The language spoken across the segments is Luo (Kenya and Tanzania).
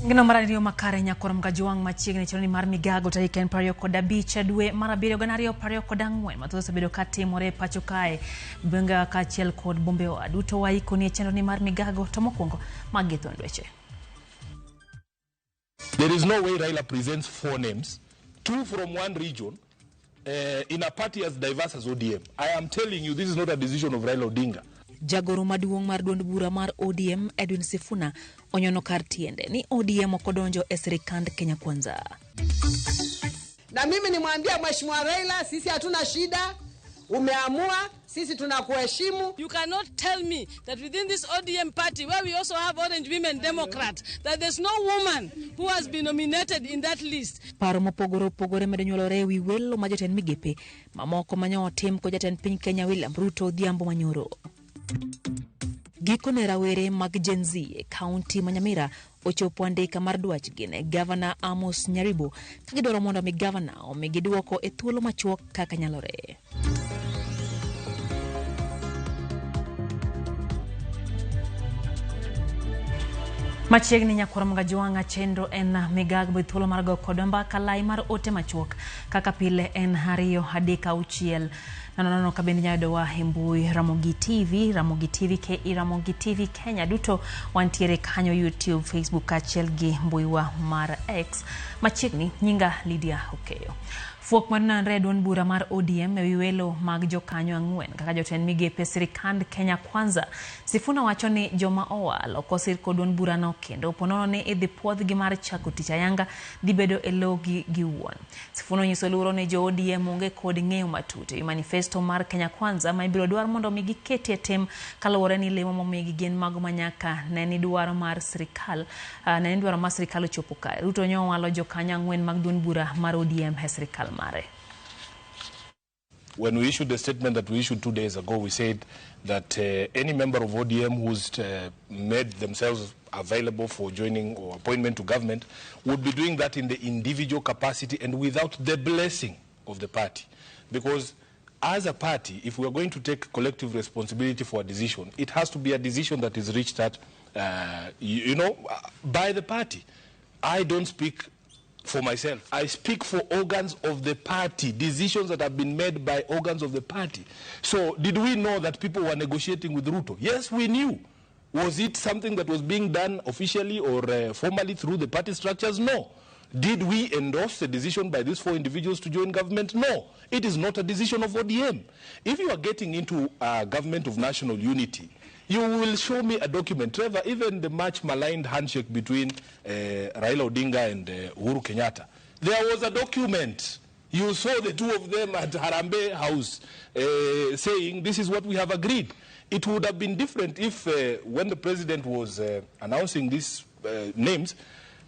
Ngino mar ariyo makare nyakoro Mgajwang' machiegni chenro ni mar migago tarik en 25 dwe mar 7 2024 mathoth osebedo ka timore e pacho kae gwenge kaachiel kod bombewa duto waikoni e chenro ni mar migago to mokwongo magi thuond weche. There is no way Raila presents 4 names, 2 from one region, in a party as diverse as ODM. I am telling you, this is not a decision of Raila Odinga. Jagoro maduong' mar duond bura mar ODM Edwin Sifuna onyono kar tiende ni ODM ok odonjo e sirikand Kenya Kwanza. Na mimi nimwambia Mheshimiwa Raila, sisi hatuna shida, umeamua, sisi tunakuheshimu. You cannot tell me that within this ODM party, where we also have Orange Women Democrat, that there's no woman who has been nominated in that list. Paro mopogore opogore medo nyuolore ewi welo ma jotend migepe mamoko manyo otim kod jatend piny Kenya William Ruto odhiambo manyoro. Gikone rawere mag Gen Z e kaunti ma Nyamira ochopo andika mar dwachgi ne Gavana Amos Nyaribo ka gidwaro mondo mi gavana omigi duoko e thuolo machuok kaka nyalore. Machiegni nyakwar Mgajwang'a chenro en migago be thuolo mar go kodwa mbaka lai mar ote machuok kaka pile en 2 3 6 nono nono ka bende inyalo yudowa e mbui Ramogi TV, Ramogi TV KE, Ramogi TV Kenya duto wantiere kanyo YouTube, Facebook kaachiel gi mbuiwa mar X. Machiegni nyinga Lydia Okeyo. Fuok manenore e duond bura mar ODM ewi welo mag jokanyo 4 kaka jotend migepe sirikand Kenya Kwanza. Sifuna wacho ni joma owal ok osir kod duond burano kendo ponono ni idhi puodhgi mar chako tich ayanga dhi bedo e logi giwuon. Sifuna onyiso luoro ni jo ODM onge kod ng'eyo matut ewi manifesto mar Kenya Kwanza ma ibiro dwar mondo mi giketie tim kaluwore ni lemo momigi gin mago manyaka ne ni dwaro mar sirikal ne ni dwaro mar sirikal ochopo kare. Ruto nyo owalo jokanyo 4 mag duond bura mar ODM e sirikal mare. When we issued the statement that we issued 2 days ago, we said that any member of ODM who's made themselves available for joining or appointment to government would be doing that in the individual capacity and without the blessing of the party. Because as a party, if we are going to take collective responsibility for a decision, it has to be a decision that is reached at, by the party. I don't speak for myself. I speak for organs of the party, decisions that have been made by organs of the party. So did we know that people were negotiating with Ruto? Yes, we knew. Was it something that was being done officially or formally through the party structures? No. Did we endorse the decision by these 4 individuals to join government? No. It is not a decision of ODM. If you are getting into a government of national unity, you will show me a document. Trevor, even the much maligned handshake between Raila Odinga and Uhuru Kenyatta, there was a document. You saw the 2 of them at Harambee House saying this is what we have agreed. It would have been different if when the president was announcing these names,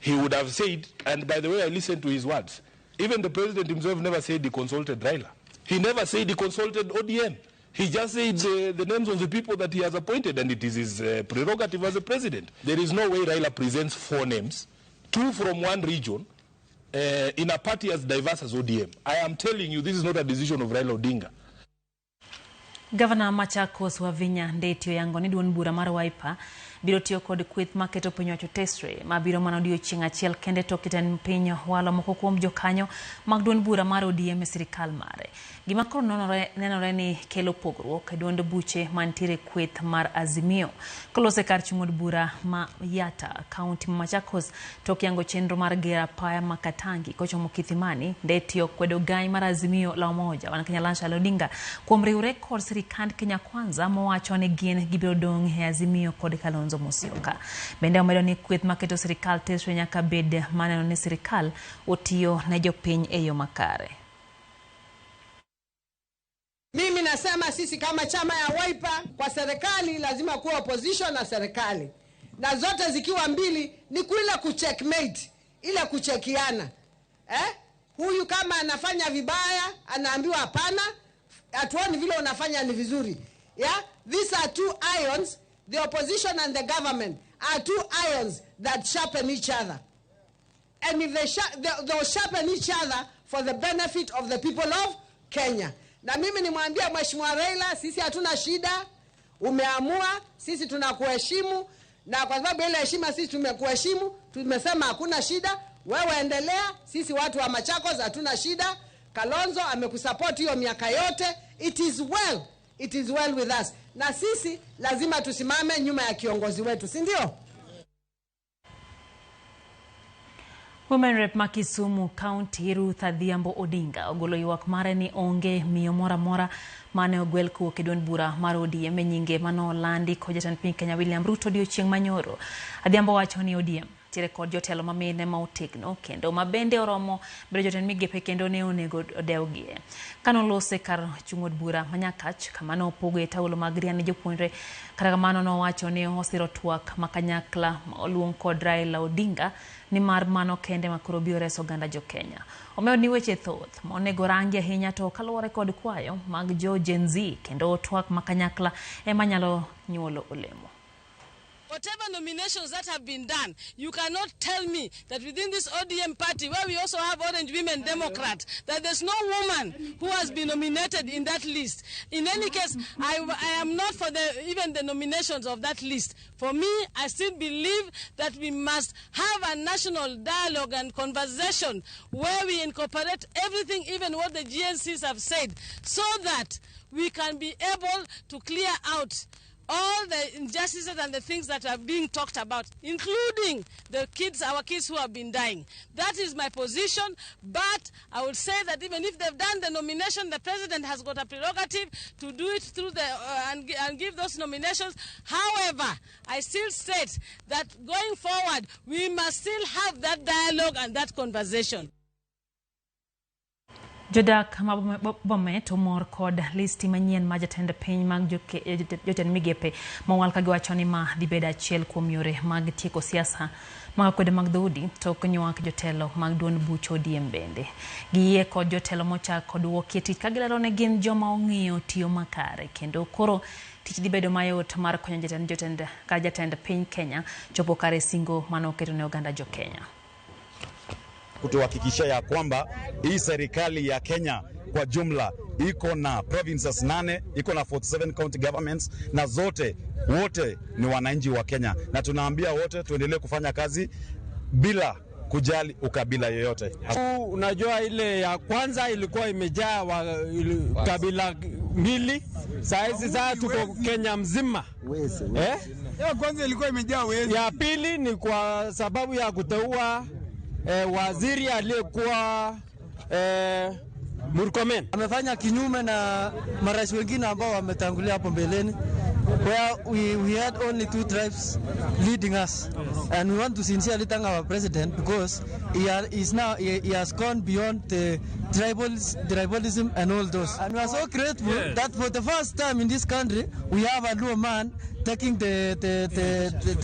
he would have said, and by the way, I listened to his words, even the president himself never said he consulted Raila. He never said he consulted ODM. He just said the names of the people that he has appointed, and it is his prerogative as a president. There is no way Raila presents 4 names, 2 from one region, in a party as diverse as ODM. I am telling you, this is not a decision of Raila Odinga. Governor Machakos Wavinya Ndeti oyango ni duond bura mar Wiper biro tiyo kod kweth maketo piny owacho tesre mabiro mana odiochieng' achiel kende tok jatend piny walo moko kuom jokanyo mag duond bura mar ODM e sirikal mare. Gima koro nenore ni kelo pogruok e duond buche mantiere kweth mar Azimio. Kolose kar chung' od bura ma Yatta, kaunti ma Machakos, tok yango chenro mar gero apaya ma Katangi kochomo Kithimani, Ndeti okwedo gai mar Azimio la Umoja wan Kenya Raila Odinga kuom riwre kod sirikand Kenya Kwanza mowacho ni gin gibiro dong' e Azimio kod Kalonzo Musyoka. Bende omedo ni kweth maketo sirikal tesre nyaka bed maneno ni sirikal otiyo ne jopiny e yo makare. Mimi nasema sisi kama chama ya Wiper kwa serikali lazima kuwa opposition na serikali. Na zote zikiwa mbili ni kuile kucheckmate, ile kuchekiana. Huyu kama anafanya vibaya anaambiwa hapana, hatuoni vile unafanya ni vizuri. Yeah? These are 2 irons, the opposition and the government are 2 irons that sharpen each other. And if they'll sharpen each other for the benefit of the people of Kenya. Na mimi nimwambia Mheshimiwa Raila, sisi hatuna shida, umeamua, sisi tunakuheshimu. Na kwa sababu ile heshima sisi tumekuheshimu, tumesema hakuna shida, wewe endelea, sisi watu wa Machakos hatuna shida. Kalonzo amekusupport hiyo miaka yote. It is well. It is well with us. Na sisi lazima tusimame nyuma ya kiongozi wetu, si ndio? Women Rep ma Kisumu County Ruth Adhiambo Odinga ogolo ywak mare ni onge miyo moro amora mane ogwel kowuok e duond bura mar ODM e nyinge manolandi kod jatend piny Kenya William Ruto odiochieng' manyoro. Adhiambo wacho ni ODM nitiere kod jotelo ma mine ma otegno kendo ma bende oromo bedo jotend migepe kendo ne onego odewgie. Kanolose kar chung' od bura ma Nyakach kama ne opogoe taulo mag ria ne jopuonjre, kata kamano nowacho ni osiro twak ma kanyakla ma oluong kod Raila Odinga nimar mano kende ma koro biro reso oganda jo Kenya. Omedo ni weche thoth ma onego rangi ahinya to kaluwore kod kwayo mag jo Gen Z kendo twak ma kanyakla ema nyalo nyuolo olemo. Whatever nominations that have been done, you cannot tell me that within this ODM party, where we also have Orange Women Democrat, that there's no woman who has been nominated in that list. In any case, I am not for even the nominations of that list. For me, I still believe that we must have a national dialogue and conversation where we incorporate everything, even what the GNCs have said, so that we can be able to clear out all the injustices and the things that are being talked about, including the kids, our kids who have been dying. That is my position, but I would say that even if they've done the nomination, the president has got a prerogative to do it through the and give those nominations. However, I still state that going forward, we must still have that dialogue and that conversation. Jodak ma Bomet omor kod listi manyien ma jatend piny mag jotend migepe mowal ka giwacho ni ma dhi bedo achiel kuom yore mag tieko siasa mag akwede mag dhoudi tok nywak jotelo mag duond buch ODM bende. Giyie kod jotelo mochak kod wuok e tich ka gilero ni gin joma ong'iyo tiyo makare kendo koro tich dhi bedo mayot mar konyo jatend piny Kenya chopo kare singo mane oketo ne oganda jo Kenya. Kutuhakikishia ya kwamba hii serikali ya Kenya kwa jumla iko na provinces 8, iko na 47 county governments na zote wote ni wananchi wa Kenya, na tunaambia wote tuendelee kufanya kazi bila kujali ukabila yoyote. Unajua ile ya kwanza ilikuwa imejaa kabila mbili, saa hizi sasa tuko Kenya mzima. Eh? Ya kwanza ilikuwa imejaa wezi. Ya pili ni kwa sababu ya kuteua waziri aliyekuwa Murkomen. Amefanya kinyume na marais wengine ambao wametangulia hapo mbeleni, where we had only two tribes leading us, and we want to sincerely thank our president because he has gone beyond the tribalism and all those, and we are so grateful that for the first time in this country we have a Luo man taking the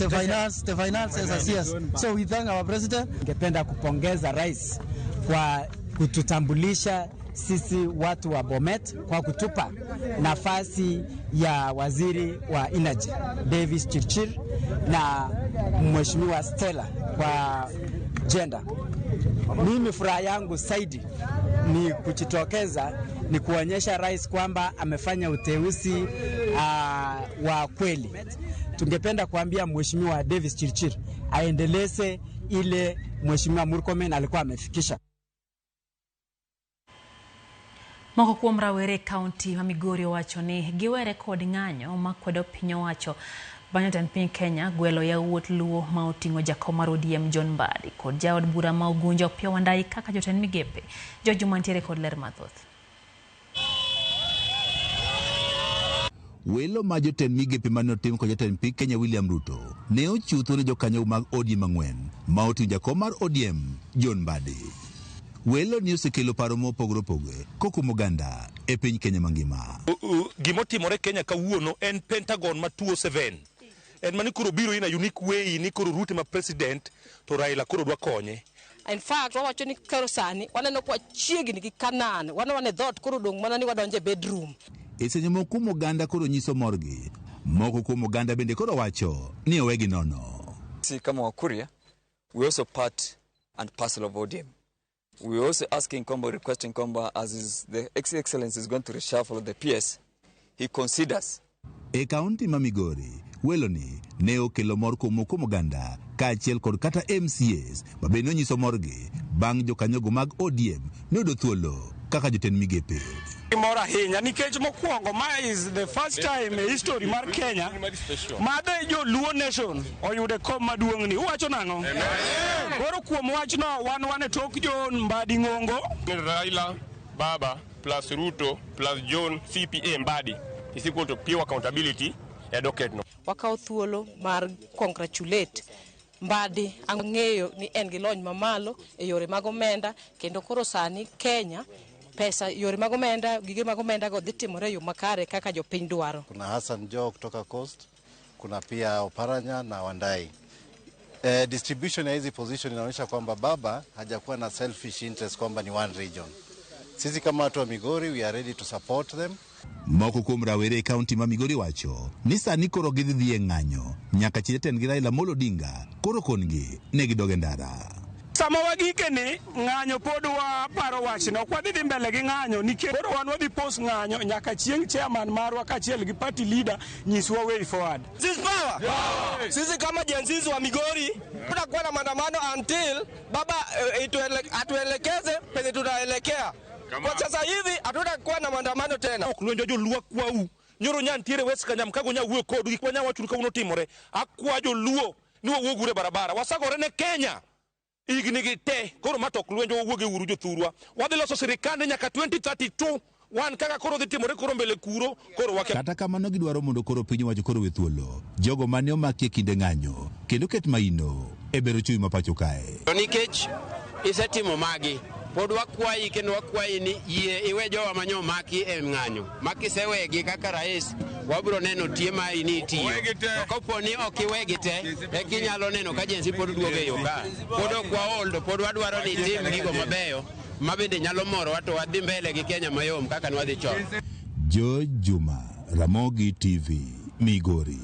finance as a CS. So we thank our president. Ningependa kupongeza rais kwa kututambulisha sisi watu wa Bomet kwa kutupa nafasi ya waziri wa energy Davis Chirchir na Mheshimiwa Stella kwa gender. Mimi furaha yangu zaidi ni kujitokeza, ni kuonyesha rais kwamba amefanya uteuzi wa kweli. Tungependa kuambia Mheshimiwa Davis Chirchir aendeleze ile Mheshimiwa Murkomen alikuwa amefikisha. Moko kuom rawere e kaunti ma Migori owacho ni giwere kod ng'anyo makwedo piny owacho bang' jatend piny Kenya gwelo yawuot Luo ma oting'o jakom mar ODM John Mbadi kod jaod bura ma Ugunja Opiyo Wandayi kaka jotend migepe. George Juma ntiere kod ler mathoth. Welo ma jotend migepe mane otim kod jatend piny Kenya William Ruto ne ochutho ne jokanyo mag ODM 4 ma oting'o jakom mar ODM John Mbadi. Welo ni osekelo paro mopogore opogore kokuom oganda e piny Kenya mangima. Gimotimore Kenya kawuono en Pentagon ma 207 en mani koro biro in a unique way ni koro Ruto ma president to Raila koro dwa konye. In fact, wawacho ni koro sani waneno kwa chiegni gi Canaan, waneno e dhoot koro dong' mana ni wadonjo e bedroom. E seche moko kuom oganda koro nyiso morgi, moko kuom oganda bende koro wacho ni owegi nono. Sisi kama Wakuria, we also part and parcel of ODM. We also asking kwamba, requesting kwamba as is the Excellency is going to reshuffle the PS, he considers E kaunti ma Migori, Weloni ne okelo mor kuom kuom oganda kaachiel kod kata MCAs ma bende nonyiso morgi bang' jokanyogo mag ODM noyudo thuolo kaka jotend migepe. Mor ahinya nikech mokwongo ma is the first time e history mar Kenya ma the joluo nation oyude kom maduong' ni. Uwacho nang'o? Koro kuom wachno wan wan e tok John Mbadi Ng'ongo. Raila Baba plus Ruto plus John CPA Mbadi is equal to pure accountability e docket no. Wakawo thuolo mar congratulate Mbadi, ang'eyo ni en gi lony mamalo e yore mag omenda kendo koro sani Kenya pesa yore mag omenda gige mag omenda go dhi timore e yo makare kaka jopiny dwaro. Kuna Hassan Joho kutoka Coast, kuna pia Oparanya na Wandai. Distribution ya hizi position inaonyesha kwamba baba hajakuwa na selfish interest kwamba ni one region. Sisi kama watu wa Migori, we are ready to support them. Moko kuom rawere e kaunti ma Migori wacho ni sani koro gidhi dhi e ng'anyo nyaka chi jatendgi Raila Amolo Odinga koro kongi ne gidog e ndara. Sama wagike ni ng'anyo pod waparo wachno, ok wadhi dhi mbele gi ng'anyo nikech koro wan wadhi post ng'anyo nyaka chieng' chairman marwa kaachiel gi party leader nyiswa way forward. Sisi power. Sisi kama Gen Z wa Migori tutakuwa na maandamano until baba atuelekeze penye tunaelekea. Kwa sasa hivi hatutakuwa na maandamano tena. Ok lwenjo joluo kwau. Nyoro nya ntiere West Kanyam kago nya wuoyo kodu gik manya wachuru kawuono timore. Akwa joluo ni wawuog uru e barabara. Wasagore ne Kenya. Higni gi te koro ma tok lwenjo wawuog e uru jothurwa. Wadhi loso sirikande nyaka 2032 wan kaka koro dhi timore koro mbele kuro koro wake. Kata kamano gidwaro mondo koro piny owacho koro we thuolo jogo mane omaki e kinde ng'anyo kendo ket maino e bero uchumi ma pacho kae. To nikech isetimo magi, pod wakwayi kendo wakwayi ni yie iwe jowa manyo omaki e ng'anyo. Ma kisewegi kaka rais, wabiro neno tie mari ni itiyo. To kopo ni ok iwegi te, eka inyalo neno ka Gen Z pod duogo e yo ka. Pod ok waol to pod wadwaro ni itim gigo mabeyo ma bende nyalo morowa to wadhi mbele gi Kenya mayom kaka ne wadhi chon. George Juma, Ramogi TV, Migori.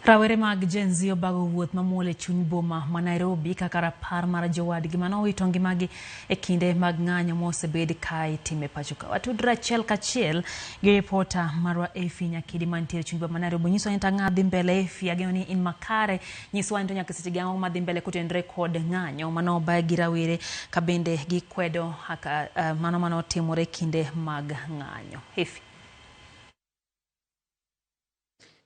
Rawere mag Gen Z obago wuoth mamuol e chuny boma ma Nairobi kaka rapar mar jowadgi manowito ngimagi e kinde mag ng'anyo mosebed ka itime pacho ka. Watudre achiel kachiel gi ripota marwa Effie Nyakidi mantiere e chuny boma ma Nairobi. Nyiso ni tang'a dhi mbele Effie, ageno ni in makare. Nyiswa ni to nyaka seche gi ang'o madhi mbele kotenore kod ng'anyo manobaye gi rawere ka bende gikwedo haka, mano manotimore e kinde mag ng'anyo. Effie.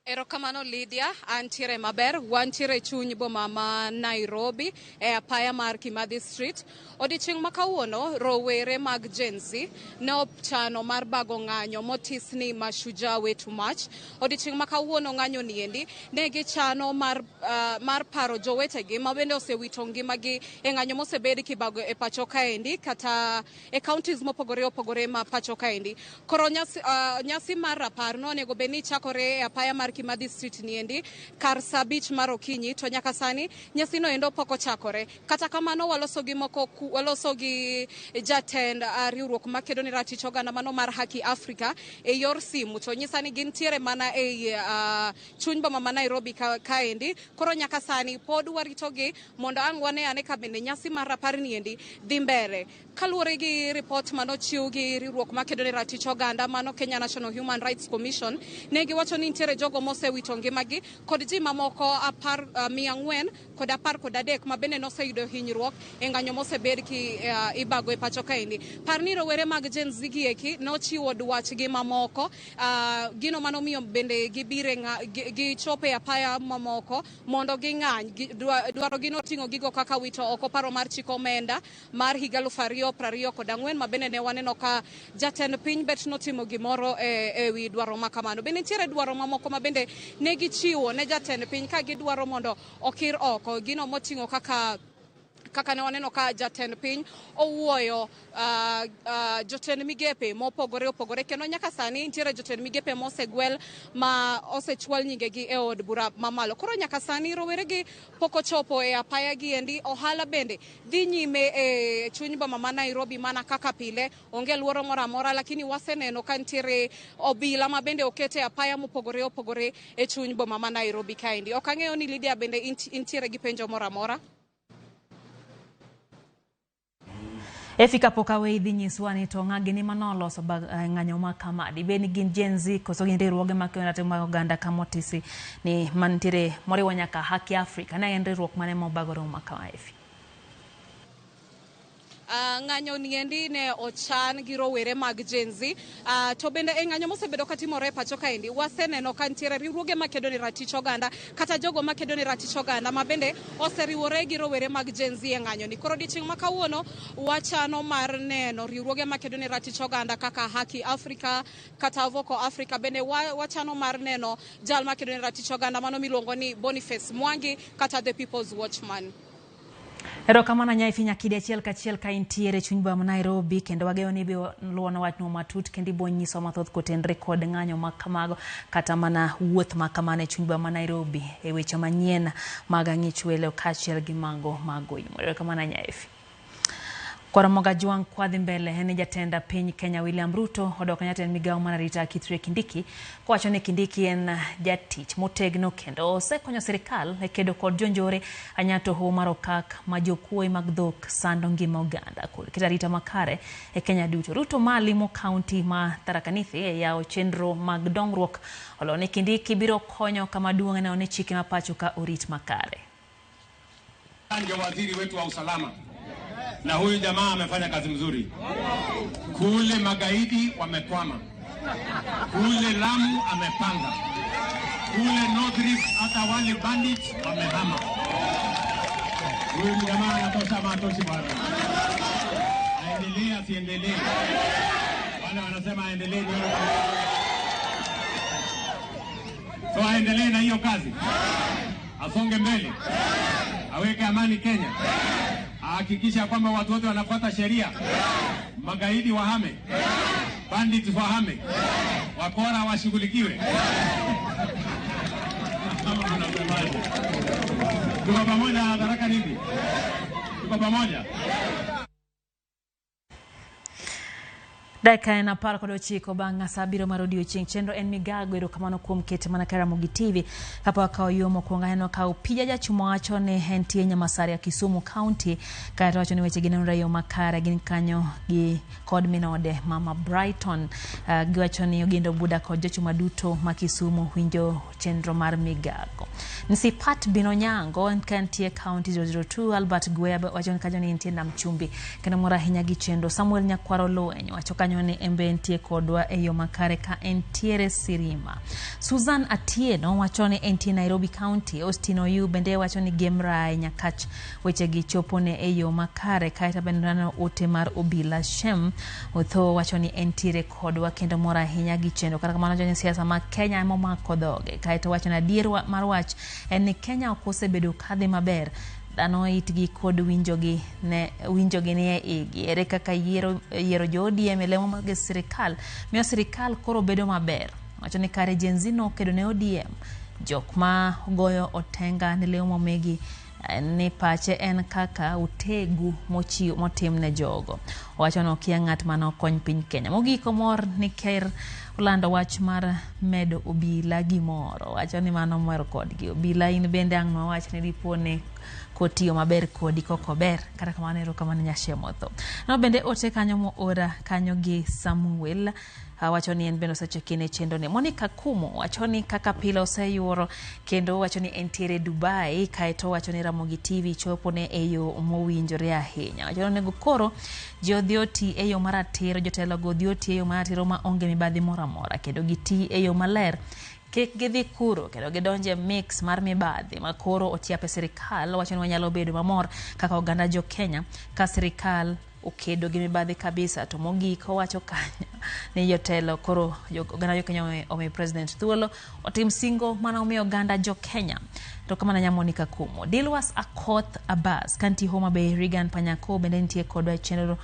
Erokamano Lydia, antiere maber, wantiere chuny boma ma Nairobi e apaya mar Kimathi Street. Odiochieng' ma kawuono, rowere mag Gen Z ne ochano mar bago ng'anyo motis ni Mashujaa Wetu March. Odiochieng' ma kawuono ng'anyo niendi ne gichano mar paro jowetegi ma bende osewito ngimagi e ng'anyo mosebed kibago e pacho kaendi kata e counties mopogore opogore ma pacho kaendi. Koro nyasi mar rapar no onego bed ni chakore e apaya mar Kimathi Street niendi kar saa 5 mar okinyi, to nyaka sani nyasino endo pok ochakore. Kata kamano waloso gi moko waloso gi jatend riwruok makedo ne ratich oganda mano mar Haki Africa e yor simu, to nyisa ni gintiere mana e chuny boma ma Nairobi kaendi. Koro nyaka sani pod waritogi mondo ang' wane ane ka bende nyasi mar rapar niendi dhi mbele. Kaluwore gi ripot manochiw gi riwruok makedo ne ratich oganda mano Kenya National Human Rights Commission, ne giwacho ni nitiere jogo mosewito ngimagi kod ji mamoko 413 ma bende noseyudo hinyruok e ng'anyo mosebed ki ibago e pacho kaendi. Par ni rowere mag Gen Z gi eki nochiwo dwachgi mamoko, gino manomiyo bende gibire gichopo e apaya mamoko mondo ging'any. Dwarogi noting'o gigo kaka wito oko paro mar chik omenda mar higa 2024 ma bende ne waneno ka jatend piny bet notimo gimoro e wi dwaro ma kamano. Bende nitiere dwaro mamoko ma bende ne gichiwo ne jatend piny ka gidwaro mondo okir oko gino moting'o kaka ne waneno ka jatend piny owuoyo jotend migepe mopogore opogore, kendo nyaka sani nitiere jotend migepe mosegwel ma osechwal nyingegi e od bura mamalo. Koro nyaka sani rowere gi pok ochopo e apaya gi endi. Ohala bende dhi nyime e chuny boma ma Nairobi mana kaka pile, onge luoro moro amora, lakini waseneno ka nitiere obila ma bende okete apaya mopogore opogore e chuny boma ma Nairobi kaendi. Ok ang'eyo ni Lydia bende intiere gi penjo moro amora. Efi kapok aweyi dhi nyiswa ni to ng'a gini manoloso ng'anyo ma kama dibed ni gin Gen Z koso gin riwruoge mag kedo ratiro mag oganda kamotisi ni mantiere moriwo nyaka Haki Afrika ne en riwruok mane mobago romo ma kama Efi? Ng'anyo niendi ne ochan gi rowere mag Gen Z. To bende e ng'anyo mosebedo katimore e pacho kaendi waseneno ka nitiere riwruoge makedo ne ratich oganda kata jogo makedo ne ratich oganda ma bende oseriwore gi rowere mag Gen Z e ng'anyo ni. Koro odiochieng' ma kawuono wachano mar neno riwruoge makedo ne ratich oganda kaka Haki Africa kata Voco Africa. Bende wachano mar neno jal makedo ne ratich oganda mano miluongo ni Boniface Mwangi kata The People's Watchman. Erokamano Nyaifi Nyakidi achiel kachiel ka intiere chuny boma ma Nairobi kendo wageyo ni ibiro luwono wachno matut kendo ibiro nyisowa mathoth kotenore kod ng'anyo ma kamago kata mana wuoth ma kamano e chuny boma ma Nairobi e weche manyien mag ang'ich welo kaachiel gi mago mag oyimo. Erokamano Nyaifi. Kwaramoga Jwang' kwadhi mbele en ni jatend piny Kenya William Ruto odok ne jatend migawo mar arita Kithure Kindiki kowacho ni Kindiki en jatich motegno kendo osekonyo sirikal e kedo kod jonjore anyato hoho mar okak ma jokuoye mag dhok sando ngima oganda kod keto arita makare e Kenya duto. Ruto ma limo kaunti ma Tharaka Nithi e yawo chenro mag dongruok olo ni Kindiki biro konyo kama duong' e neno ni chike ma pacho ka orit makare. Ndio waziri wetu wa usalama na huyu jamaa amefanya kazi mzuri. Kule magaidi wamekwama, kule Lamu amepanga, kule North Rift hata wale bandits wamehama. Huyu jamaa anatosha ama hatoshi bwana? Aendelee asiendelee? Wale wanasema aendelee ni so aendelee na hiyo kazi, asonge mbele, aweke amani Kenya, ahakikisha kwamba watu wote wanafuata sheria, magaidi wahame, bandits wahame, wakora washughulikiwe. Kama mnasemaje? Tuko pamoja Tharaka Nithi? Tuko pamoja? Dakika en 19 bang' sa 7 mar odiochieng'. Chenro en migago. Erokamano kuom kete mana ka Ramogi TV. Kapok akawo yo mokwongo aneno ka Opija Jachumo wacho ni entie Nyamasaria Kisumu County kaeto wacho ni weche gi nenore e yo makare gin kanyo gi kod minode Mama Brighton. Giwacho ni Ogindo Buda kod jochuma duto ma Kisumu winjo chenro mar migago. Nsipat Binonyango ka entie County 002. Albert Gwea wacho ni kanyo ni entie Nam Chumbi kendo mor ahinya gi chenro. Samuel Nyakwaro Lweny wacho kanyo ni embe entie kodwa e yo makare ka entiere Sirima. Susan Atieno wacho ni entie Nairobi County. Austin Oyu bende wacho ni Gemrai Nyakach weche gi chopo ne e yo makare. Kaeto bende neno ote mar Obila Shem Otho wacho ni entiere kodwa kendo mor ahinya gi chenro. Kata kamano josiasa ma Kenya ema omako dhoge. Kaeto wacho ni adier mar wach en ni Kenya ok osebedo kadhi maber. Dhano itgi kod winjogi ni e igi. Ere kaka yiero jo ODM e lemo mag sirikal miyo sirikal koro bedo maber. Wacho ni kare Gen Z nokedo ne ODM. Jok ma goyo otenga ne lemo momigi ni pache en kaka utegu motim ne jogo. Owacho ni okia ng'at mane okony piny Kenya. Mogik omor ni ker olando wach mar medo obila gimoro. Wacho ni mano mor kodgi. Obila in bende ang' nwawach ni dipo ni kotiyo maber kodi kokober. Kata kamano erokamano Nyashemotho. No bende ote kanyo moora kanyo gi Samuel wacho ni en bende osechekine chenro ne. Monica Kumo wacho ni kaka pile oseyuoro kendo wacho ni entiere Dubai kaeto wacho ni Ramogi TV chopo ne e yo mowinjore ahinya. Wacho ni onego koro ji odhi oti e yo maratiro, jotelo go odhi oti e yo maratiro ma onge mibadhi moro amora kendo giti e yo maler. Kik gidhi kuro kendo gidonje mix mar mibadhi ma koro ochiap e sirikal. Wacho ni wanyalo bedo mamor kaka oganda jo Kenya ka sirikal okedo gi mibadhi kabisa. To mogik owacho kanyo ni jotelo koro oganda jo Kenya omi president thuolo otim singo mane omiyo oganda jo Kenya. To kamano nya Monica Kumo. Dilwas Akoth Abbas kantie Homa Bay. Regan Panyako bende nitie kodwa e chenro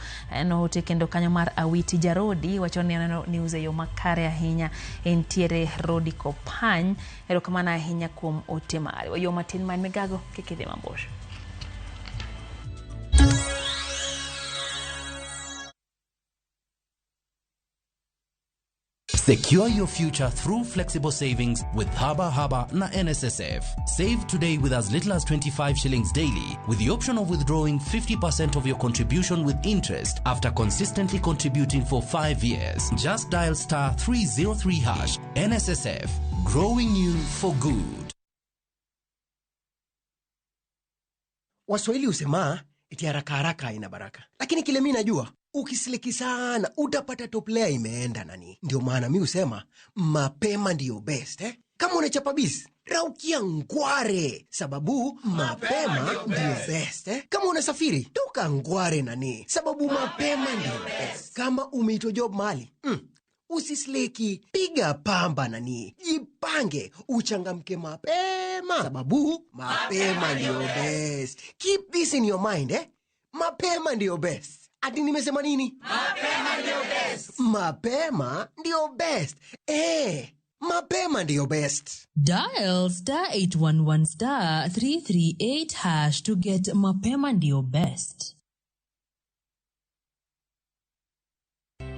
no ote kendo kanyo mar Awiti Jarodi wacho ni oneno news e yo makare ahinya entiere Rodi Kopany. Erokamano ahinya kuom ote mare. Wayo matin man migago kik idhi mabor. Secure your future through flexible savings with Haba Haba na NSSF. Save today with as little as 25 shillings daily, with the option of withdrawing 50% of your contribution with interest after consistently contributing for 5 years. Just dial star 303 hash. NSSF, growing you for good. Waswahili husema eti haraka haraka haina baraka, lakini kile mi najua ukisiliki sana utapata top layer imeenda nani. Ndio maana mi husema mapema ndiyo best eh? Kama unachapa biz raukia ngware, sababu mapema ndiyo best eh? Kama unasafiri toka ngware nani, sababu mapema ndiyo best. Kama umeitwa job mahali usisleki, piga pamba nani, jipange, uchangamke mapema, sababu mapema ndiyo best. Keep this in your mind eh? Mapema ndiyo best. Ati nimesema nini? Mapema ndiyo best. Mapema ndiyo best. Mapema ndiyo best. Dial star 811 star 338 hash to get mapema ndiyo best.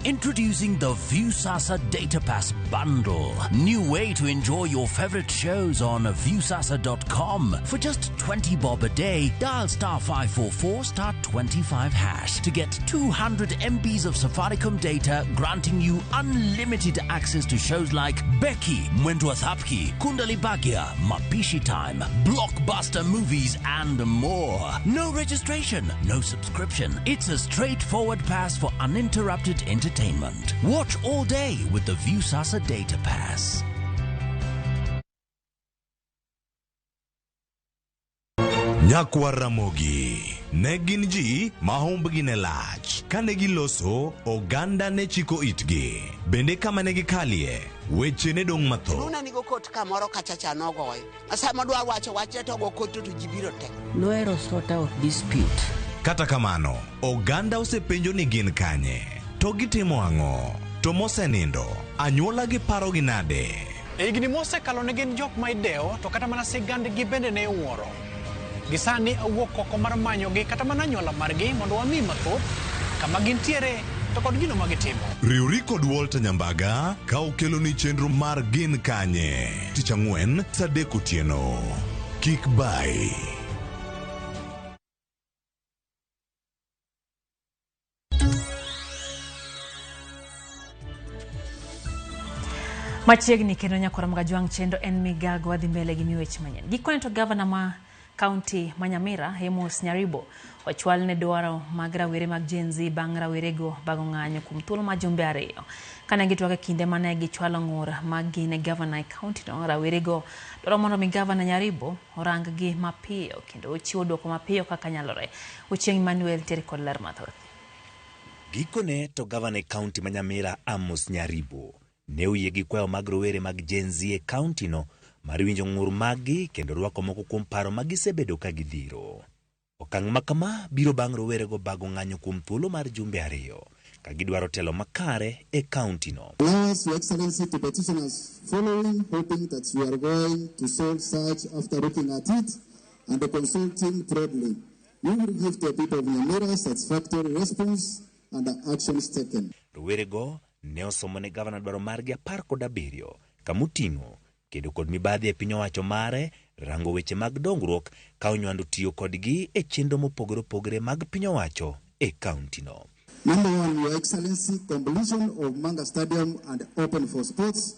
Introducing the Viusasa Data Pass Bundle. New way to enjoy your favorite shows on Viusasa.com. For just 20 bob a day, dial star 544 star 25 hash to get 200 MBs of Safaricom data, granting you unlimited access to shows like Becky, Mwendwa Thapki, Kundali Bhagya, Mapishi Time, blockbuster movies, and more. No registration, no subscription. It's a straightforward pass for uninterrupted entertainment. Watch all day with the Viusasa Data Pass. Nyakwar Ramogi ne gin ji ma humbgi ne lach. Kane giloso, oganda ne chiko itgi. Bende kama ne gikalie, weche ne dong' mathoth. Luna nigo kot kamoro kachacha nogoyo. Sama dwa wacho wachne to go kot to ji biro te. Nohero sort out dispute. Kata kamano, oganda osepenjo ni gin kanye, to gitimo ang'o, to mosenindo, anyuola gi parogi nade? E higni mosekalo ne gin jok ma idewo to kata mana sigandgi bende ne iwuoro. Gisani awuok oko mar manyogi kata mana anyuola margi mondo wami mathoth kama gintiere to kod gino ma gitimo. Riwri kod Walter Nyambaga ka okeloni chenro mar Gin Kanye tich ang'wen saa 3 otieno. Kik bai. Machiegni kendo nyakwar Mgajwang' chenro en migago wadhi mbele gi weche manyien. Gikone to gavana ma kaunti ma Nyamira Amos Nyaribo ochwal ne dwaro mag rawere mag Gen Z bang' rawerego bago ng'anyo kuom thuolo mar jumbe 2. Kane gitwak e kinde mane gichwalo ng'ur mag-gi ne gavana e kaunti no, rawerego dwaro mondo mi gavana Nyaribo orang gi mapiyo kendo ochiwo dwoko mapiyo kaka nyalore. Ochieng' Emmanuel ntiere kod ler mathoth. Gikone to gavana e kaunti ma Nyamira Amos Nyaribo ne oyie gi kwayo mag rowere mag Gen Z e kaunti no mar winjo ng'ur mag-gi kendo rwako moko kuom paro ma gisebedo ka gidhiro. Okang' ma kama biro bang' rowerego bago ng'anyo kuom thuolo mar jumbe 2 ka gidwaro telo makare e kaunti no. Allow us, Your Excellency, to petition as following, hoping that you are going to solve such after looking at it and consulting broadly. We will give the people of Nyamira satisfactory response and actions taken. Rowerego ne osomo ne gavana dwaro margi 17 kamoting'o kedo kod mibadhi e piny owacho mare, rango weche mag dongruok ka onywando tiyo kodgi e chenro mopogore opogore mag piny owacho e kaunti no. Number 1, Your Excellency, completion of Manga Stadium and open for sports.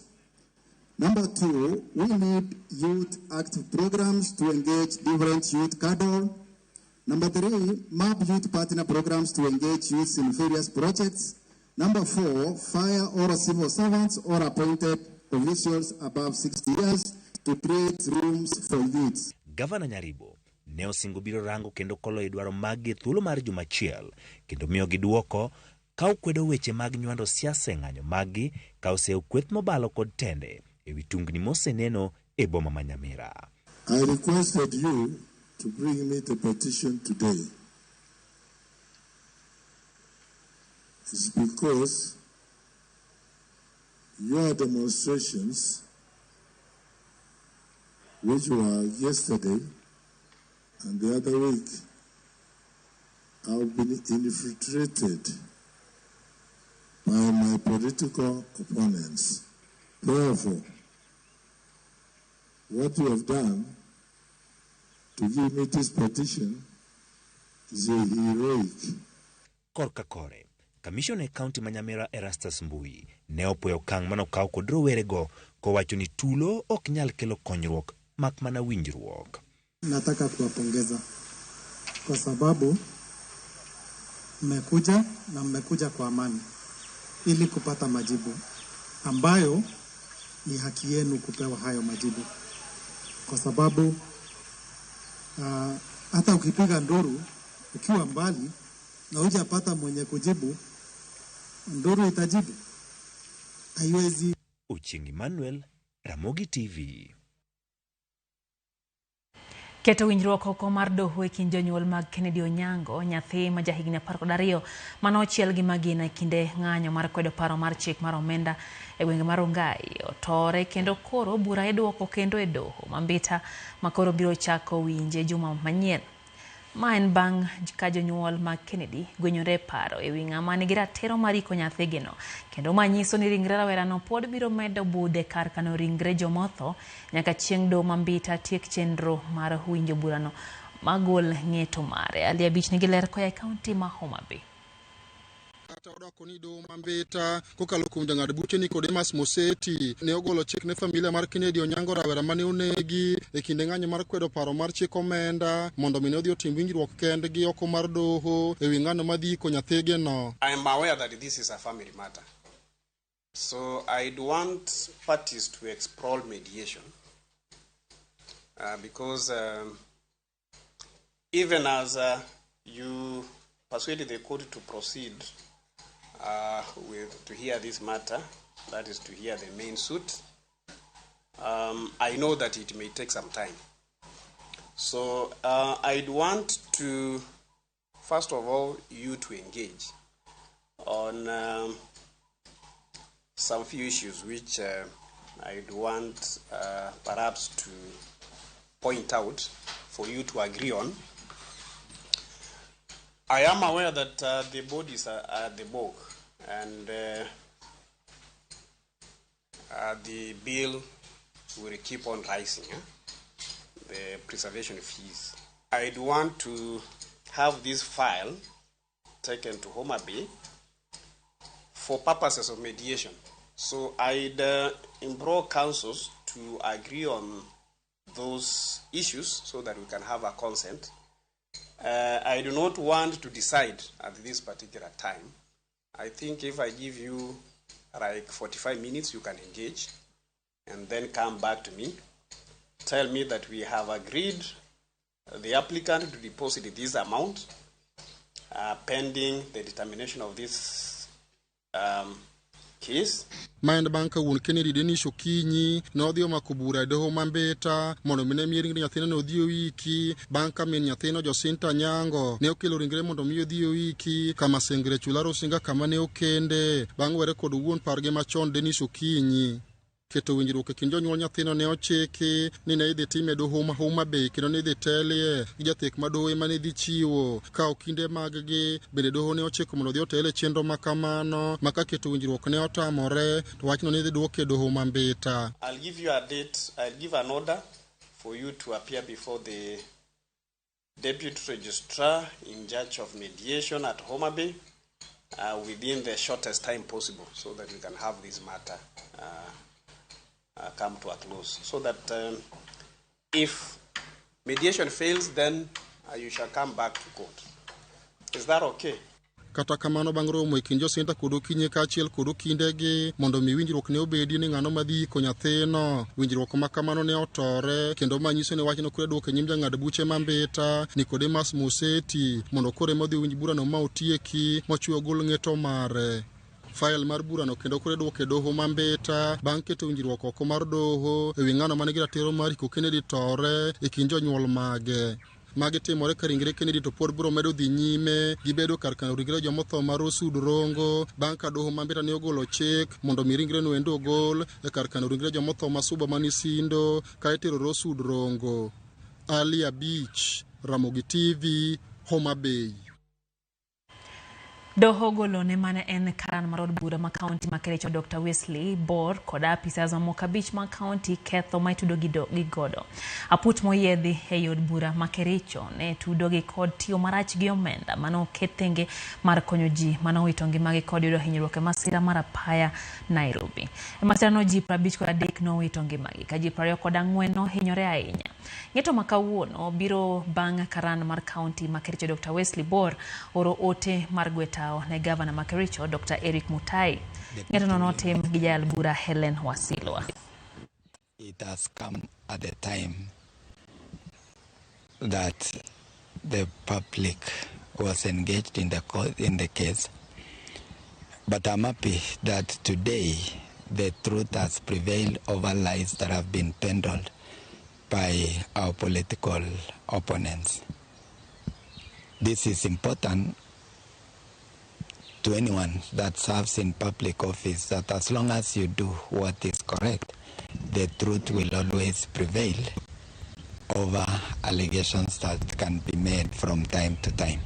Number 2, we need youth active programs to engage different youth cadre. Number 3, map youth partner programs to engage youths in various projects. Number 4, fire all civil servants or appointed officials above 60 years to create rooms for youth. Gavana Nyaribo ne osingo biro rango kendo kolo e dwaro mag-gi e thuolo mar juma achiel kendo miyogi dwoko ka okwedo weche mag nywando siasa e ng'anyo mag-gi ka oseyo kweth mobalo kod tende ewi tungni moseneno e boma ma Nyamira. I requested you to bring me the petition today. It's because your demonstrations, which were yesterday and the other week, have been infiltrated by my political opponents. Therefore, what you have done to give me this petition is a heroic. Korka kore, kamishona e kaunti ma Nyamira Erastus Mbui ne opuoyo okang' manokaw kod rowerego kowacho ni tulo ok nyal kelo konyruok mak mana winjruok. Nataka kuwapongeza kwa sababu mmekuja na mmekuja kwa amani ili kupata majibu ambayo ni haki yenu kupewa hayo majibu, kwa sababu hata ukipiga nduru ukiwa mbali na hujapata mwenye kujibu, nduru itajibu? Haiwezi. Ochieng Emmanuel, Ramogi TV. Keto winjruok oko mar doho e kind jonyuol mag Kennedy Onyango, nyathi ma jahigni 12 mane ochiel gi magina e kinde ng'anyo mar kwedo paro mar chik mar omenda e gwenge mar Rongai otore kendo koro bura iduoko kendo e doho ma Mbita ma koro biro chako winje juma manyien. Ma en bang' ka jonyuol mag Kennedy gwenyore e paro ewi ng'ama nigi ratiro mar iko nyathigino kendo ma nyiso ni ringre rawerano pod biro medo budho kar kano ringre jomotho nyaka chieng' doho ma Mbita tiek chenro mar winjo burano magol ng'eto mare. Ali Abich nigi ler koa e kaunti ma Homa Bay. Kata odoko ni doho ma Mbita kokalo kuom jang'ad buche Nicodemus Moseti ne ogolo chik ne familia mar Kennedy Onyango, rawera mane onegi e kinde ng'anyo mar kwedo paro mar chik omenda, mondo mi ne odhi otim winjruok kendgi oko mar doho e wi ng'ano madhi iko nyathigi no. I am aware that this is a family matter. So I'd want parties to explore mediation because even as you persuade the court to proceed with to hear this matter, that is to hear the main suit, I know that it may take some time. So I'd want to, first of all, you to engage on some few issues which I'd want perhaps to point out for you to agree on. I am aware that the bodies are at the morgue and the bill will keep on rising, eh? The preservation fees. I'd want to have this file taken to Homa Bay for purposes of mediation. So I'd implore councils to agree on those issues so that we can have a consent. I do not want to decide at this particular time. I think if I give you like 45 minutes, you can engage and then come back to me. Tell me that we have agreed the applicant to deposit this amount pending the determination of this case. Ma en bang' ka wuon Kennedy Denish Okinyi ne odhi omako bura e doho ma Mbita mondo mi ne miye ringre nyathine no odhi oiki, bang' ka min nyathino Josinta Nyango ne okelo ringre mondo mi odhi oiki kama Sengre Chula Rusinga kama ne okende bang' were kod wuon pargi machon Denish Okinyi. Keto winjruok e kind jonyuol nyathino ne ochiki ni ne idhi time e doho ma Homa Bay kendo ne idhi telie gi jathek ma doho ema ne dhi chiwo kawo kinde mag-gi. Bende doho ne ochiko mondo odhi otel e chenro ma kamano ma ka keto winjruok ne otamore to wachno ne idhi duok e doho ma Mbita. I'll give you a date, I'll give an order for you to appear before the Deputy Registrar in charge of mediation at Homa Bay within the shortest time possible so that we can have this matter come to a close. So that if mediation fails, then you shall come back to court. Is that okay? Kata kamano, bang' romo e kind Josinta kod Okinyi kaachiel kod okindegi mondo mi winjruok ne obedi ni ng'ano madhi iko nyathino, winjruok ma kamano ne otore kendo ma nyiso ni wachno koro duoko e nyim jang'ad buche ma Mbita Nicodemus Moseti mondo koro ema odhi owinj burano ma otieki mochwe ogol ng'eto mare. Fail mar burano kendo koro iduoko e doho ma Mbita bang' keto winjruok oko mar doho e wi ng'ano manigi ratiro mar iko Kennedy tore e kind jonyuol mage. Magi timore ka ringre Kennedy to pod biro medo dhi nyime gibedo kar kano ringre jomotho mar Osud Rongo bang' ka doho ma Mbita ne ogolo chik mondo mi ringre no endo ogol e kar kano ringre jomotho ma Suba mani Sindo ka itero Rosud Rongo. Ali Abich, Ramogi TV, Homa Bay. Doho ogolo ne mane en karan mar od bura ma kaunti ma Kericho Dr. Wesley Bor kod apisas mamoko 5 mag kaunti ketho ma itudo gi godo. Aput moyiedhi ei od bura ma Kericho ne tudogi kod tiyo marach gi omenda mane oket tenge mar konyo ji mane owito ngimagi kod yudo hinyruok e masira mar apaya Nairobi. E masirano ji 53 nowito ngimagi ka ji 24 nohinyore ahinya. Ng'eto ma kawuono biro bang' karan mar kaunti ma Kericho Dr. Wesley Bor oro ote mar gwetao ne gavana ma Kericho Dr. Eric Mutai. Ng'eto notim gi jayal bura Helen Wasilwa. It has come at a time that the public was engaged in the case, but I'm happy that today the truth has prevailed over lies that have been peddled by our political opponents. This is important to anyone that serves in public office, that as long as you do what is correct, the truth will always prevail over allegations that can be made from time to time.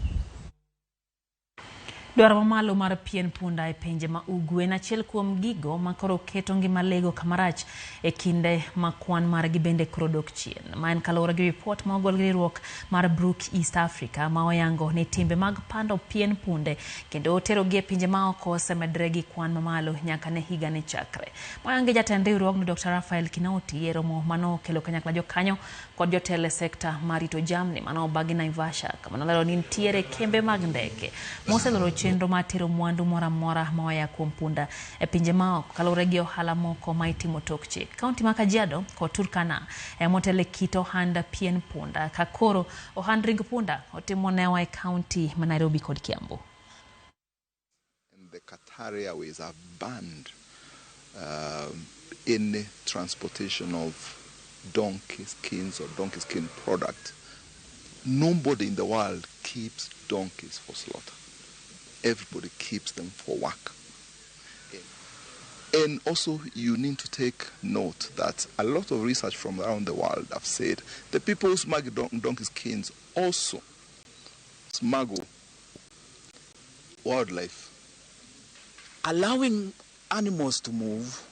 Dwaro mamalo mar pien punda e pinje ma ugwe en achiel kuom gigo ma koro keto ngima lego kamarach e kinde ma kwan margi bende koro dok chien. Ma en kaluwore gi ripot ma ogol gi riwruok mar Brook East Africa ma oyango ni timbe mag pando pien punde kendo terogi e pinje ma oko osemedore gi kwan mamalo nyaka ne higa ni chakre. Moyangi jatend riwruogno Dr. Raphael Kinoti e romo manokelo kanyakla jokanyo kod jotelo e sekta mar rito jamni manobagi Naivasha kama nolero ni nitiere kembe mag ndeke moseloro chenro mar tero mwandu moro amora ma oya kuom punda e pinje maoko kaluwore gi ohala moko ma itimo tok chik. Kaunti ma Kajiado kod Turkana ema otelo e kit ohand pien punda ka koro ohand ring punda otimo newa e kaunti ma Nairobi kod Kiambu. And the Qatar Airways have banned any transportation of donkey skins or donkey skin product. Nobody in the world keeps donkeys for slaughter. Everybody keeps them for work. And also you need to take note that a lot of research from around the world have said the people who smuggle donkey skins also smuggle wildlife. Allowing animals to move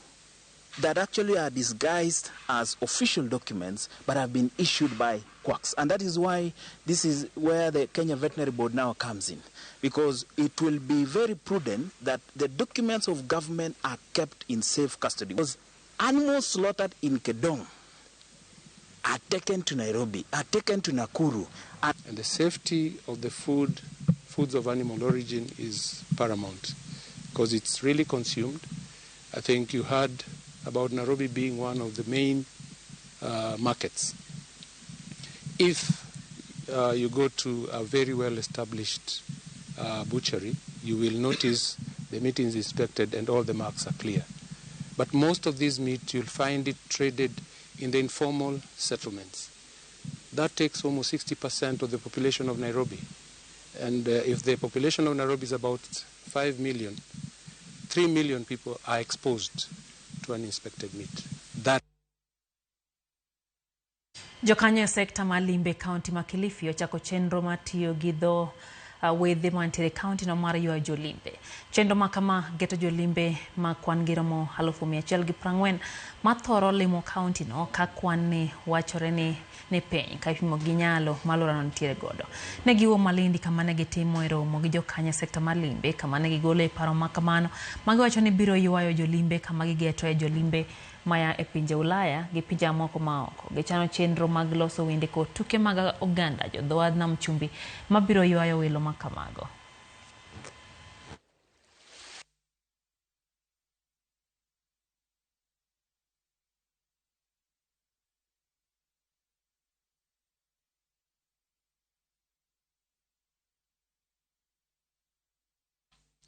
that actually are disguised as official documents but have been issued by quacks. And that is why this is where the Kenya Veterinary Board now comes in, because it will be very prudent that the documents of government are kept in safe custody. Because animals slaughtered in Kedong are taken to Nairobi, are taken to Nakuru. And the safety of the foods of animal origin is paramount, because it's really consumed. I think you heard about Nairobi being one of the main markets. If you go to a very well-established butchery, you will notice the meat is inspected and all the marks are clear. But most of this meat, you'll find it traded in the informal settlements. That takes almost 60% of the population of Nairobi. And if the population of Nairobi is about 5 million, 3 million people are exposed to uninspected meat. That Jokanyo e sekta mar limbe kaunti ma Kilifi ochako chenro mar tiyo gi dho wedhe mantiere e kaunti no mar ywayo jolimbe. Chenro ma kama geto jolimbe ma kwan gi romo 140,000 mathoro limo kaunti no ka kwan ni wachore ni ni piny ka ipimo gi nyalo ma alworano nitiere godo. Ne giwuo Malindi kama ne gitimo e romo gi jokanyo e sekta mar limbe kama ne gigolo e paro ma kamano ma giwacho ni biro ywayo jolimbe kama gigeto e jolimbe maya e pinje Ulaya gi pinje mamoko maoko. Gichano chenro mag loso wende kod tuke mag oganda jodho nam chumbi mabiro ywayo welo ma kamago.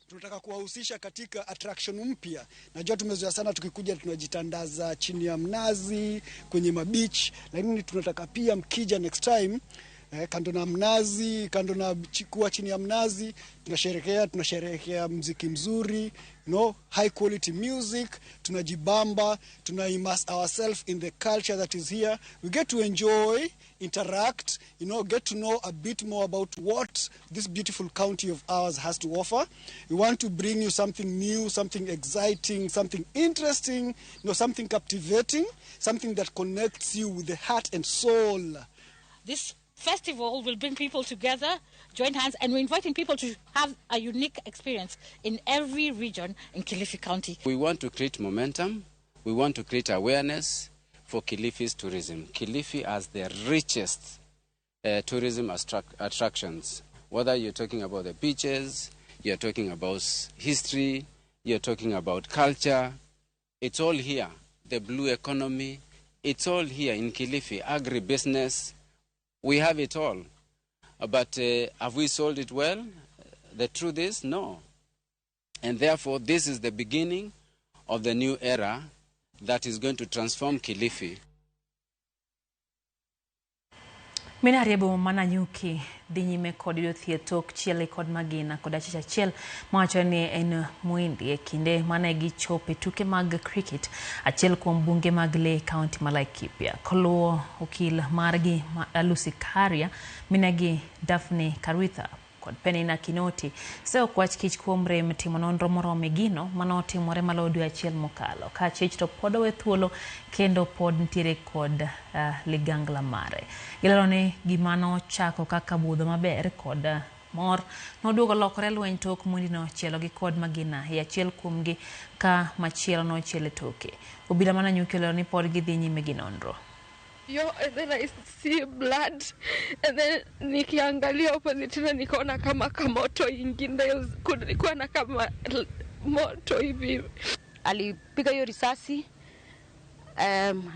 Tunataka kuwahusisha katika attraction mpya. Najua tumezoea sana tukikuja tunajitandaza chini ya mnazi, kwenye mabeach, lakini tunataka pia mkija next time Kando na mnazi, kando na kuwa chini ya mnazi, tunasherehekea mziki mzuri, high quality music, tunajibamba, tuna immerse ourselves in the culture that is here. We get to enjoy, interact, get to know a bit more about what this beautiful county of ours has to offer. We want to bring you something new, something exciting, something interesting, something captivating, something that connects you with the heart and soul. This festival will bring people together, join hands, and we're inviting people to have a unique experience in every region in Kilifi County. We want to create momentum. We want to create awareness for Kilifi's tourism. Kilifi has the richest tourism attractions. Whether you're talking about the beaches, you're talking about history, you're talking about culture, it's all here. The blue economy, it's all here in Kilifi. Agribusiness, we have it all. But have we sold it well? The truth is, no. And therefore, this is the beginning of the new era that is going to transform Kilifi. Mine ariembo ma Nanyuki dhi nyime kod yudo thieth tok chiele kod magina kod achich achiel mawachore ni en Muhindi e kinde mane gichopo e tuke mag cricket achiel kuom bunge mag lee e kaunti ma Laikipia. Koluwo okil margi Lucy Karia, minegi Daphne Karwitha kod Penina Kinoti oseok wach kich kuom rem timo nonro moromo e gino manotimore maloyo dwe achiel mokalo ka achich to pod owe thuolo kendo pod nitiere kod ligangla mare. Gilero ni gima nochako kaka budho maber kod mor noduogo lokore lweny tok Muhindi nochielo gi kod magina e achiel kuomgi ka machielo nochiel e toke. Obila ma Nanyuki olero ni pod gidhi nyime gi nonro. Yo, and then I see blood, and then nikiangalia opposite tena nikaona kama kamoto ingine, kulikuwa na kama moto hivi. Alipiga hiyo risasi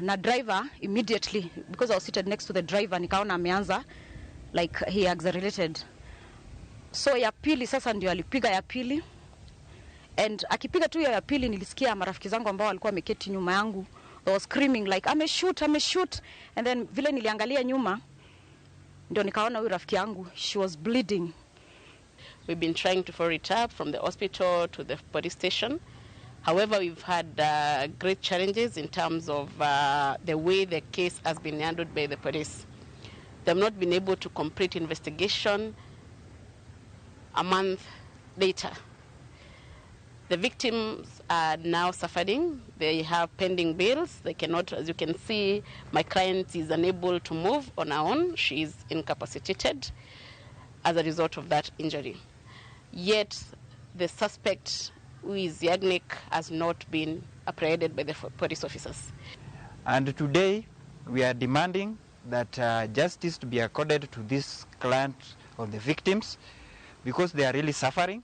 na driver immediately, because I was seated next to the driver, nikaona ameanza like he accelerated. So ya pili sasa ndio alipiga ya pili, and akipiga tu hiyo ya pili nilisikia marafiki zangu ambao walikuwa wameketi nyuma yangu, they were screaming like ameshoot, ameshoot. And then vile niliangalia nyuma ndio nikaona huyu rafiki yangu, she was bleeding. We've been trying to follow it up from the hospital to the police station. However, we've had great challenges in terms of the way the case has been handled by the police. They have not been able to complete investigation a month later. The victims are now suffering. They have pending bills. They cannot, as you can see, my client is unable to move on her own. She is incapacitated as a result of that injury. Yet the suspect, who is Yagnik, has not been apprehended by the police officers. And today we are demanding that justice to be accorded to this client of the victims, because they are really suffering.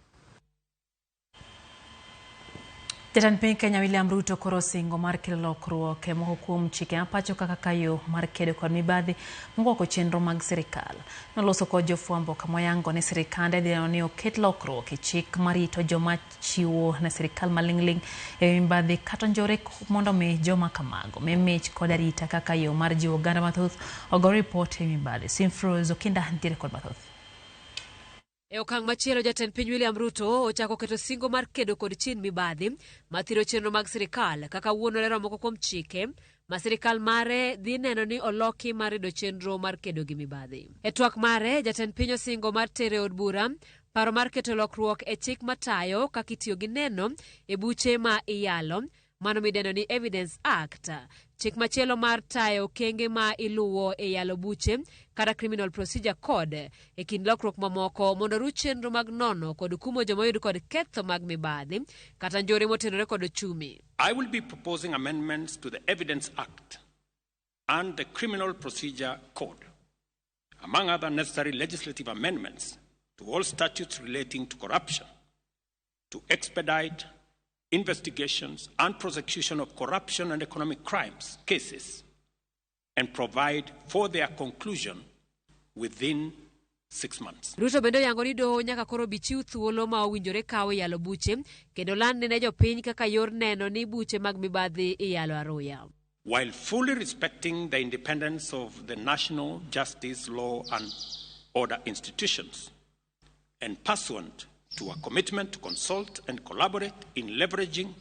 Jatend piny Kenya William Ruto koro osingo mar kelo lokruok e moko kuom chike ma pacho kaka yo mar kedo kod mibadhi mokwako chenro mag sirikal. Noloso kod jofwambo kama oyango ni sirikande dhi neno ni oket lokruok e chik marito joma chiwo ne sirikal maling'ling' e wi mibadhi kata njore mondo mi joma kamago mi mich kod arita kaka yo mar jiwo oganda mathoth ogo ripot e wi mibadhi. Simfrose Okinda nitiere kod mathoth. E okang' machielo, jatend piny William Ruto ochako keto singo mar kedo kod chin mibadhi mathiro chenro mag sirikal kaka wuon olero moko kuom chike ma sirikal mare dhi neno ni oloki mar rido chenro mar kedo gi mibadhi. E twak mare, jatend piny osingo mar tero e od bura paro mar keto lokruok e chik matayo kaka itiyo gi neno e buche ma iyalo, mano midendo ni Evidence Act. Chik machielo mar tayo okenge ma iluwo e yalo buche kata Criminal Procedure Code e kind lokruok mamoko mondo oruch chenro mag nono kod kumo joma oyud kod ketho mag mibadhi kata njore motenore kod ochumi. I will be proposing amendments to the Evidence Act and the Criminal Procedure Code, among other necessary legislative amendments to all statutes relating to corruption, to expedite investigations and prosecution of corruption and economic crimes cases and provide for their conclusion within 6 months. Ruto bende oyango ni doho nyaka koro bi chiw thuolo ma owinjore kawo e yalo buche kendo landne ne jopiny kaka yor neno ni buche mag mibadhi iyalo aruya. While fully respecting the independence of the national justice, law, and order institutions, and pursuant to a commitment to consult and collaborate in leveraging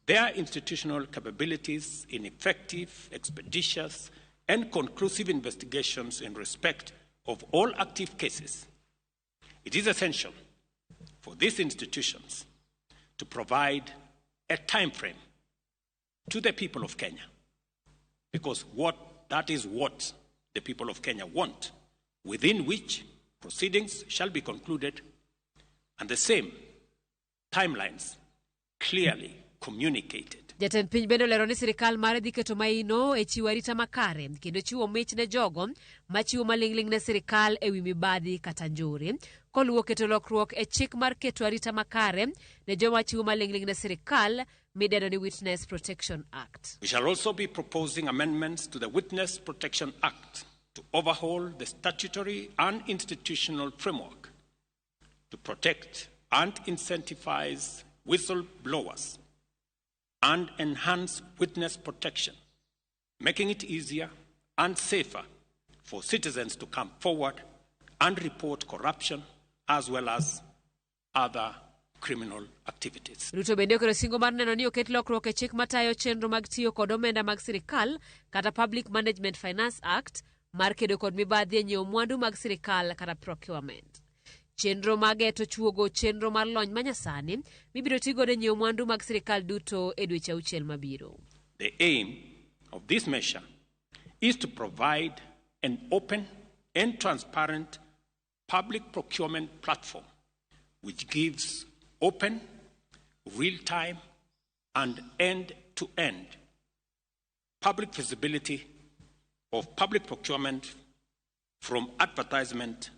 their institutional capabilities in effective, expeditious, and conclusive investigations in respect of all active cases, it is essential for these institutions to provide a time frame to the people of Kenya, because that is what the people of Kenya want, within which proceedings shall be concluded and the same timelines clearly communicated. Jatend piny bende olero ni sirikal mare dhi keto maino e chiwo arita makare kendo chiwo mich ne jogo machiwo maling'ling' ne sirikal ewi mibadhi kata njore, koluwo keto lokruok e chik mar keto arita makare ne joma chiwo maling'ling' ne sirikal midendo ni Witness Protection Act. We shall also be proposing amendments to the Witness Protection Act to overhaul the statutory and institutional framework to protect and incentivize whistleblowers and enhance witness protection, making it easier and safer for citizens to come forward and report corruption as well as other criminal activities. Ruto bende oketo singo mar neno ni oket lokruok e chik matayo chenro mag tiyo kod omenda mag sirikal kata Public Management Finance Act mar kedo kod mibadhi e nyiewo mwandu mag sirikal kata procurement. Chenro mage to chuogo chenro mar lony manyasani mibiro tigodo e nyiewo mwandu mag sirikal duto e dweche auchiel mabiro. The aim of this measure is to provide an open and transparent public procurement platform which gives open, real-time, and end-to-end public visibility of public procurement from advertisement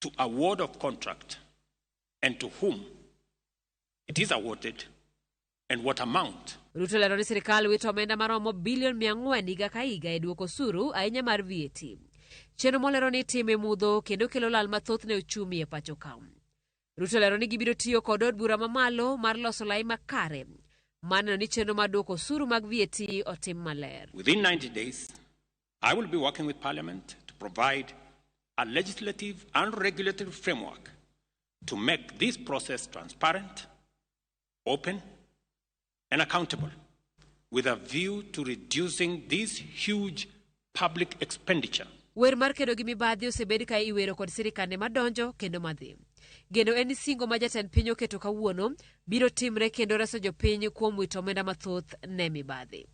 to award of contract and to whom it is awarded and what amount. Ruto lero ni sirikal wito omenda maromo bilion 400 higa ka higa e duoko osuru ahinya mar VAT. Chenro molero ni itime mudho kendo kelo lal mathoth ne uchumi e pacho ka. Ruto lero ni gibiro tiyo kod od bura mamalo mar loso lai makare maneno ni chenro mar duoko osuru mag VAT otim maler. Within 90 days, I will be working with Parliament to provide a legislative and regulatory framework to make this process transparent, open, and accountable, with a view to reducing this huge public expenditure. Wer mar kedo gi mibadhi osebed ka iwero kod sirikande madonjo kendo madhi. Geno en ni singo ma jatend piny oketo kawuono biro timre kendo reso jopiny kuom wito omenda mathoth ne mibadhi.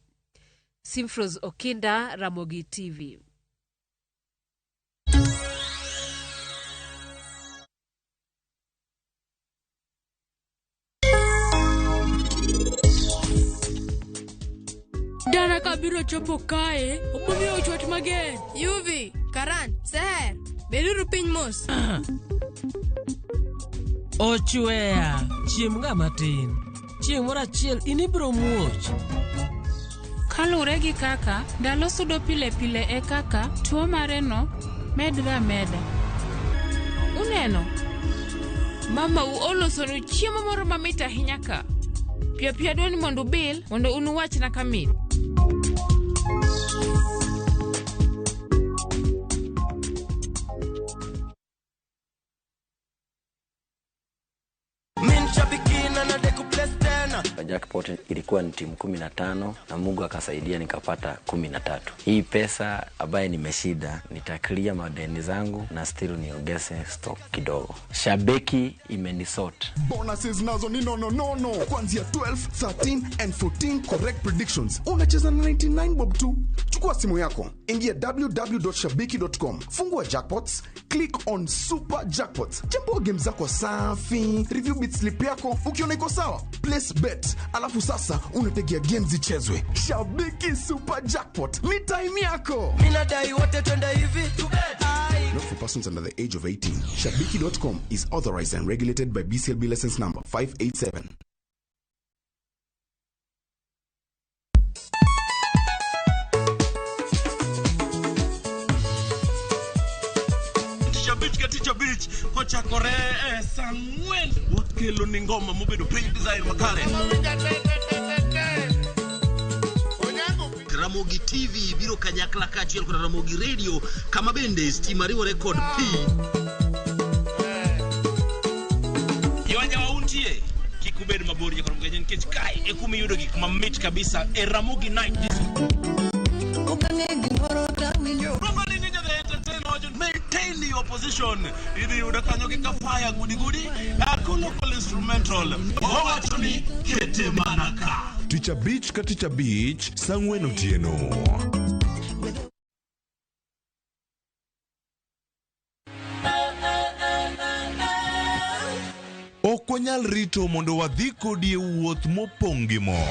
Simfros Okinda, Ramogi TV. Dana kabiro chopo kae, obomiyo chwat mager. Yuvi, Karan, Seher, beduru piny mos. Ochweya, chiem ga matin. Chieng' moro achiel in ibiro muoch. Kaluwore gi kaka ndalo sudo pile pile e kaka tuo mareno medre ameda. Uneno? Mamau olosonu chiemo moro mamit ahinya ka. Piyo piyo adwa ni mondo ubil mondo unuwachna kamit. Jackpot ilikuwa ni timu 15 na Mungu akasaidia nikapata 13. Hii pesa ambaye nimeshinda nitaklia madeni zangu na still niongeze stock kidogo. Shabiki imenisort. Bonuses nazo ni no. Kuanzia 12, 13 and 14 correct predictions. Unacheza na 99 bob tu. Chukua simu yako, ingia www.shabiki.com, fungua jackpots, click on super jackpots. Chambua game zako safi, review bit slip yako, ukiona iko sawa, place bet. Alafu sasa unategea games zichezwe. Shabiki Super Jackpot ni time yako. Mina dai wote twende hivi. Not for persons under the age of 18. Shabiki.com is authorized and regulated by BCLB license number 587. Tich abich kochakore e saa 4 wakelo ni ngoma mobedo piny design makare. Ramogi TV biro kanyakla kaachiel kod Ramogi Radio kama bende stima riwore kod pi. Yonja wa untie kik ubed mabor jakoro mgenye nikech kae e kuma iyudo gik mamit kabisa e Ramogi Night Disco. Romani Ninja the Entertainer wacho maintain your position. Idhi yudo kanyo gi kafaya gudi gudi local instrumental. Owacho ni kete mana ka. Tich abich ka tich abich saa ang'wen otieno. Ok wanyal rito mondo wadhi kodi e wuoth mopong' gi mor.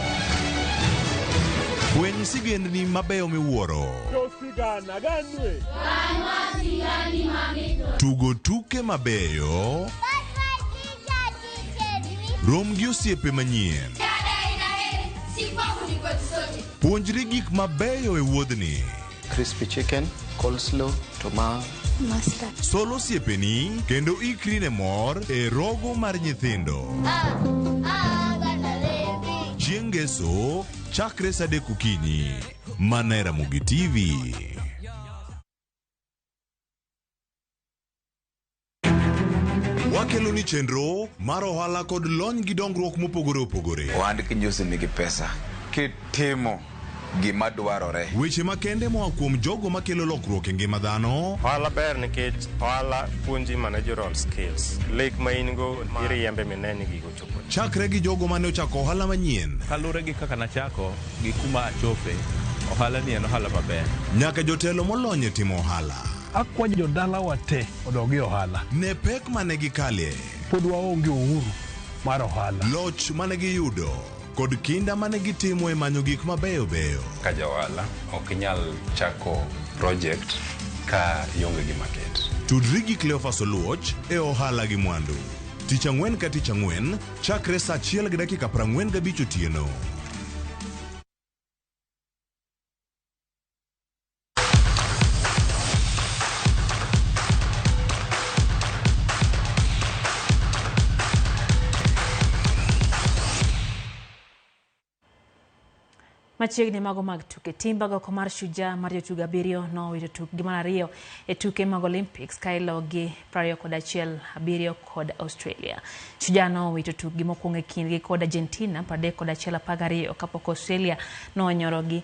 Fweny sigendni mabeyo miwuoro. Tugo tuke mabeyo. Rom gi osiepe manyien. Puonjri gik mabeyo e wuodhni. Crispy chicken, coleslaw, tomato. Mustard. Sol osiepeni kendo ikri ne mor e rogo mar nyithindo. Chieng' Ngeso, chakre saa adek okinyi. Mana e Ramogi TV. Wakelo ni chenro mar ohala kod lony gi dongruok mopogore opogore. Ohand kinjusi nigi pesa kitimo gima dwarore. Weche makende moa kuom jogo makelo lokruok e ngima dhano. Ohala ber nikech ohala puonji managerial skills. Lek ma in go iriembe mine ni gigo chopo. Chakre gi jogo mane ochako ohala manyien. Kaluwore gi kaka nachako gi kuma achope, ohala ni en ohala maber. Nyaka jotelo molony e timo ohala. Akwayo jodalawa te odog e ohala. Ne pek mane gikale. Pod waonge uhuru mar ohala. Loch mane giyudo kod kinda mane gitimo e manyo gik mabeyo beyo. Ka ja ohala ok inyal chako project ka ionge gi market. Tudri gi Cleophas Oluoch e ohala gi mwandu. Tich ang'wen ka tich ang'wen chakre saa achiel gi dakika 45 otieno. Machiegni mago mag tuke timb agoko mar Shujaa mar jotugo abiriyo nowito tukgi mar ariyo e tuke mag Olympics ka ilogi 21-7 kod Australia. Shujaa nowito tukgi mokwongo e kindgi kod Argentina 31-12 kapok Australia nonyorogi.